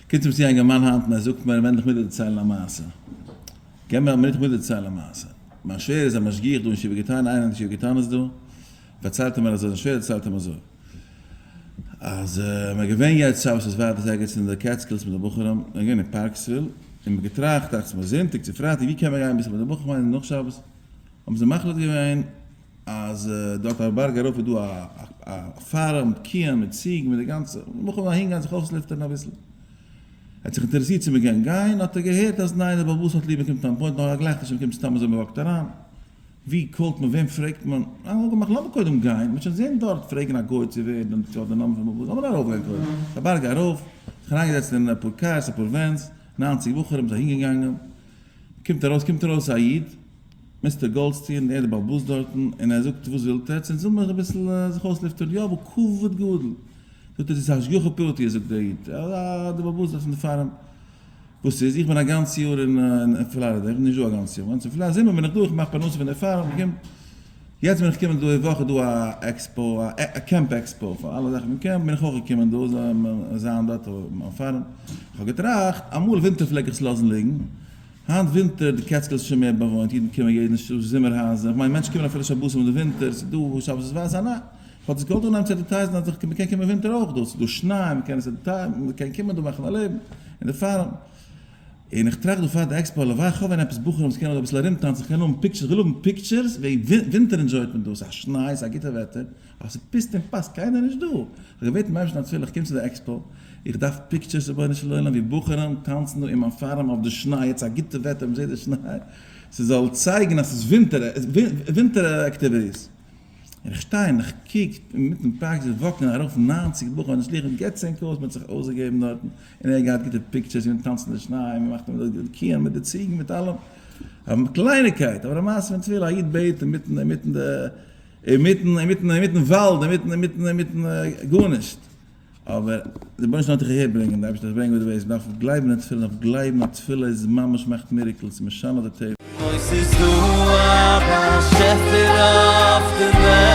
קומט צום צו א אינגערמאן היינט און ער זאגט מיר ווען איך מוז דיר דערציילן א מעשה. געב מיר א מינוט איך מוז דיר דערציילן א מעשה. מיין שווער איז א משגיח דא אין ישיבה קטנה, איינער אין די ישיבה קטנות דא, פארציילט ער מיר אזוי, זיין שווער דערציילט אים אזוי, אז מען איז געווען יעצט שבת התוועדות ערגעץ אין די קעטסקילס מיט די בחורים, מען איז געווען אין פארקסוויל, און מען האט געטראכט דאכט זיך מיר זונטאג צו פרייטאג ווי קען מען גיין אביסל מיט די בחורים, כ'מיין נאך שבת, האבן זיי מחליט געווען אז דארט א בארג ארויף איז דא א פארעם מיט קיען מיט ציג מיט די גאנצע, מ'קען אהין גיין זיך אויסלופטערן אביסל. ער האט זיך אינטערעסירט צו מ'קען גיין, האט ער געהערט אז ניין דער בעל הבית האט ליב מ'קומט אן point נאר ער גלייכט נישט מ'קומט סתם אזוי מ'וואקט אריין. ווי call ט מען וועם פרעגט מען? אה אפגעמאכט לאמיר קודם גיין מ'וועט שוין זען דארט פרעגן א גוי צו ווער דען צו האט די נאמען פון בעל הבית לאמיר ארויף גיין קודם. א בארג ארויף, זיך אריינגעזעצט אין אפאר cars אפאר vans, 90 בחורים זיי אהינגעגאנגען, קומט ארויס קומט ארויס א איד, מיסטער גאלדסטין, ער איז דער בעל הבית דארטן, און ער זאגט וואס ווילט עטץ, אונז וויל מיר אביסל זיך אויסלופטערן, יא אבער כבוד גדול, זאגט ער, דאס איז השגחה פרטית, זאגט דער איד, אה דער בעל הבית דארט פון די פארעם, וואס איז, איך בין א גאנץ יאר אין פלארידע, איך בין נישט דא א גאנץ יאר, אין פלארידע זומער בין איך דא, איך מאך פרנסה פון די פארעם, איך קום, יעצט בין איך געקומען דא די וואך איז דא א expo, א camp expo פאר אלע זאכן פון קעמפ, בין איך אויך געקומען דא זיין דארט אויפן פארעם, איך האב געטראכט, אמאל ווינטער פלעג איך עס לאזן ליגן, היינט ווינטער די קעטסקילס איז שוין מער באוואוינט, אידן קומען יעדן זומער הייזער, איך מיין מענטשן קומען אפילו שבתים אין די ווינטער, ס'איז דא שבת איז ווייס א נאכט, כ'וואלט עס געוואלט אנהייבן צו advertise ן אז מ'קען קומען ווינטער אויך דא, ס'איז דא שניי, מ'קען עס advertise ן, מ'קען קומען דא מאכן א לעבן אין די פארעם, און איך טראכט דא פאר די expo הלוואי כ'האב ווען עפעס בחורים וואס קענען דא אביסל ארומטאנצן, כ'קען האבן pictures, כ'וויל האבן pictures ווי ווינטער enjoy ט מען דא, ס'איז א שניי, ס'איז א גוטע וועטער, אז ס'איז פוסט און פאסט, קיינער נישט דא. כ'האב געבעטן ביים אייבערשטן א תפילה, כ'קום צו די expo, איך דארף pictures רבונו של עולם ווי בחורים טאנצן דא אין מיין פארעם אויף די שניי, יעצט א גוטע וועטער מ'זעט די שניי, ס'זאל צייגן אז ס'איז ווינטער, ווינטער activities. און איך שטיי און איך קוק אינמיטן פארק זיי walk ן ארויף 90 בחורים און שליחים, געטס ענק אויס, מ'האט זיך אויסגעגעבן דארטן, און ער האט געהאט גוטע pictures ווי מ'טאנצט אין די שניי, מ'מאכט מיט די קיען מיט די ציגן מיט אלעם. א קלייניקייט, אבער א מעשה פון תפילה, א איד בעט אינמיטן אינמיטן די אינמיטן אינמיטן אינמיטן וואלד אינמיטן אינמיטן אינמיטן גארנישט, אבער די רבונו של עולם האט דיך אהער ברענגען, די אייבערשטער האט דיך ברענגען וואו דו ביסט, מ'דארף גלייבן אין תפילה, מ'דארף גלייבן אז תפילה איז ממש מאכט miracles, משנה די טבע. אוי ס'איז דא א באשעפער אויף די וועלט.